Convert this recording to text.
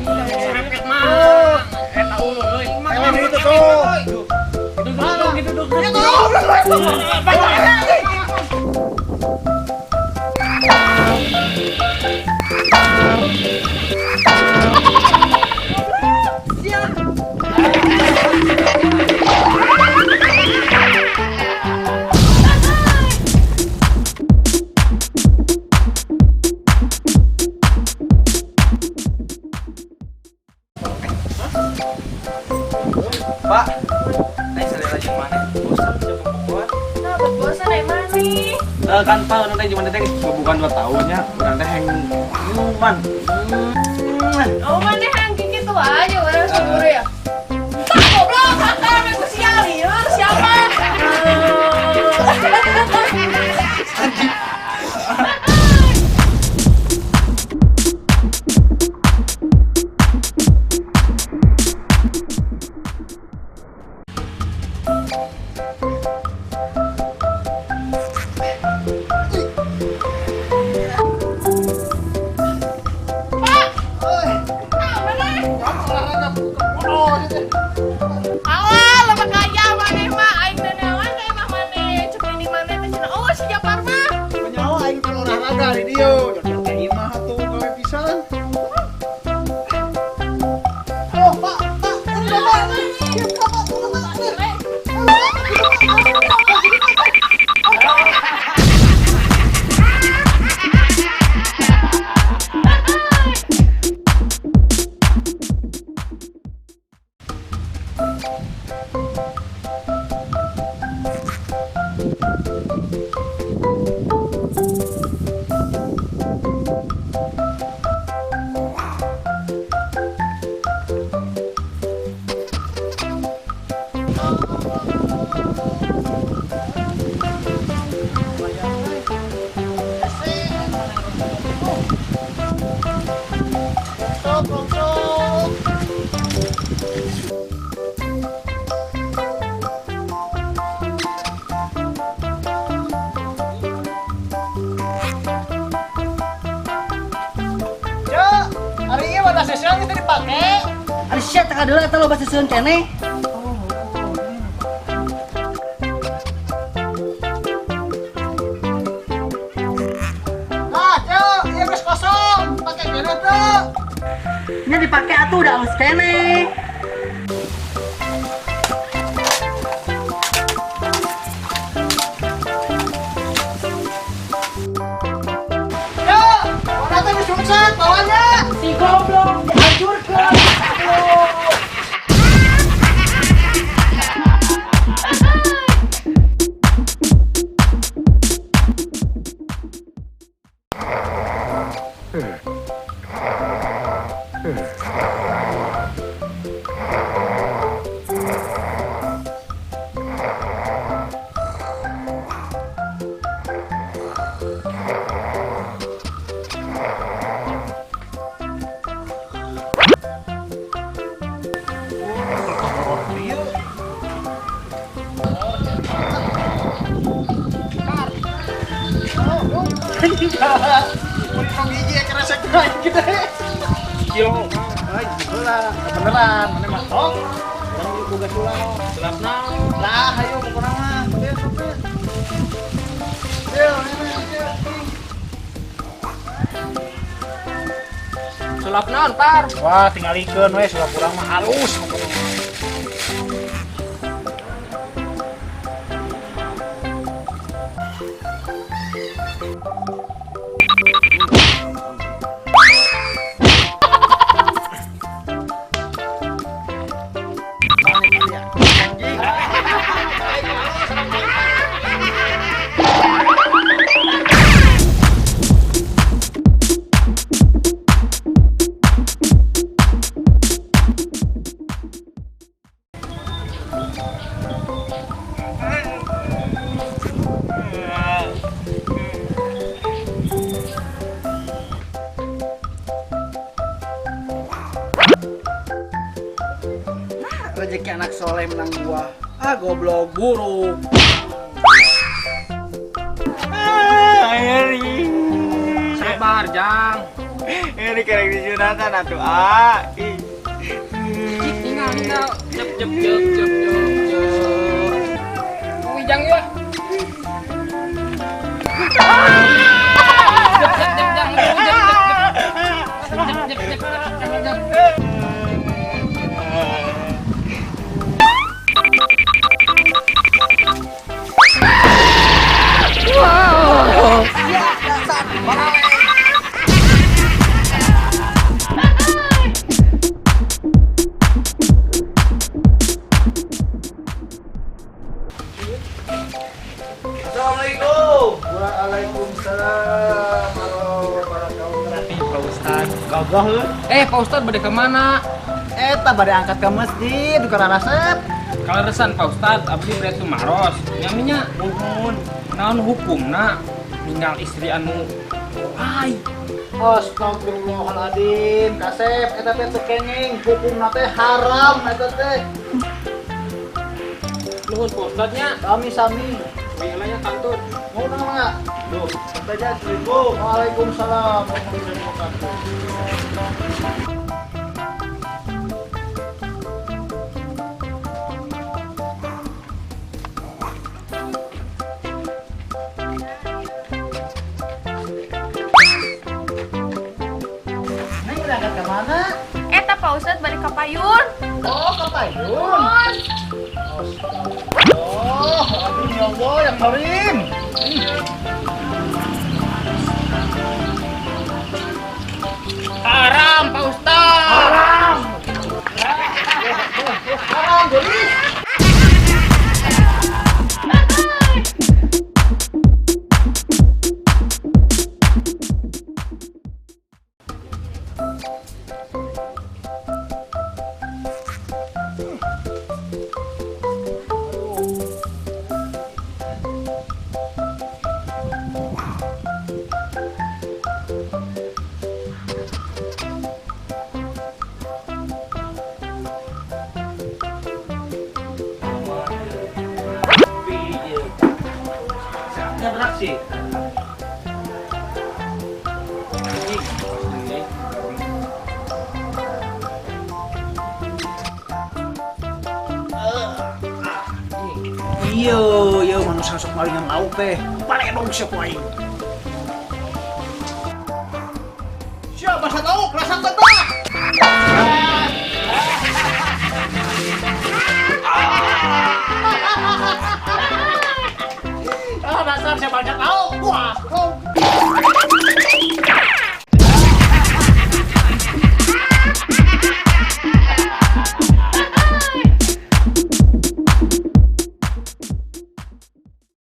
Serepet mah. Eta ulun euy. Emang itu tuh. Itu duduk gitu duduk. Pak, naik selera jeung mana? Bosan siapa bobogohan? Nah, bosan naik mana? Eh kan Pak, urang teh jeung teh bukan 2 tahun nya, urang teh heng nyuman. Oh, mana hang gitu aja orang cemburu ya. Tak goblok, kakak aku sial ya, siapa? Alah, lama kaya maneh mah aing nenewan ka imah maneh. Cek di maneh teh cenah. Oh, si Japar mah. Nyawa aing kan olahraga di dieu. Jadi teh imah atuh gawe pisan. Oh, Pak, Pak, Pak, Sok, sok. Cek, hari ini pada sesian kita dipakai. Ari sia teh kadeula eta loba seseun keneh. Nah, Cek, iya geus kosong. Pakai kene teu. Nya dipake atuh udah alus keneh. Cek, warna teh geus rusak bawanya. Si goblok dihancurkeun. Biji keresek aing gede. Kilo. Ay, heula, beneran, mana mah tong. Urang ieu boga sulap. Sulap naon? Lah, ayo pokona mah. Deal, sok deal. Deal, ini, deal. Sulap naon, Par? Wah, tingalikeun we sulap urang mah halus pokona mah. Rezeki anak soleh menang gua. Ah goblok buruk. Sabar, Jang. Ini kerek disunatan atuh ah. Ih. Tinggal tinggal. Cep cep cep cep cep. Wijang ya. Cep cep cep jang wijang cep cep. Cep cep cep cep cep. Wow. Ya, dasar barale. Assalamualaikum. Waalaikumsalam. Halo para kaum Pak Ustad. Gagah heuh. Pak Ustad bade ka mana? Eta bade angkat ke masjid duka rasep. Kaleresan Pak Ustad, abdi bade tumaros. Nyaminya Nuhun. Naon hukumna ninggal istri anu ai. Astagfirullahaladzim, kasep eta teh teu kenging, hukumna teh haram eta teh. Nuhun Pak Ustadnya. Sami-sami. Bilanya kantun. Mau nang mangga? Duh, saja Assalamualaikum. Waalaikumsalam warahmatullahi wabarakatuh. Neng udah angkat ke mana? Eta Pak Ustad balik ke payun. Oh, ke payun. Oh, aduh ya Allah, yang karim. Haram Pak Ustad. Haram. Haram, gelis. Beraksi. Iya, iya manusia sok malingan lauk teh. Paledong siapa aing.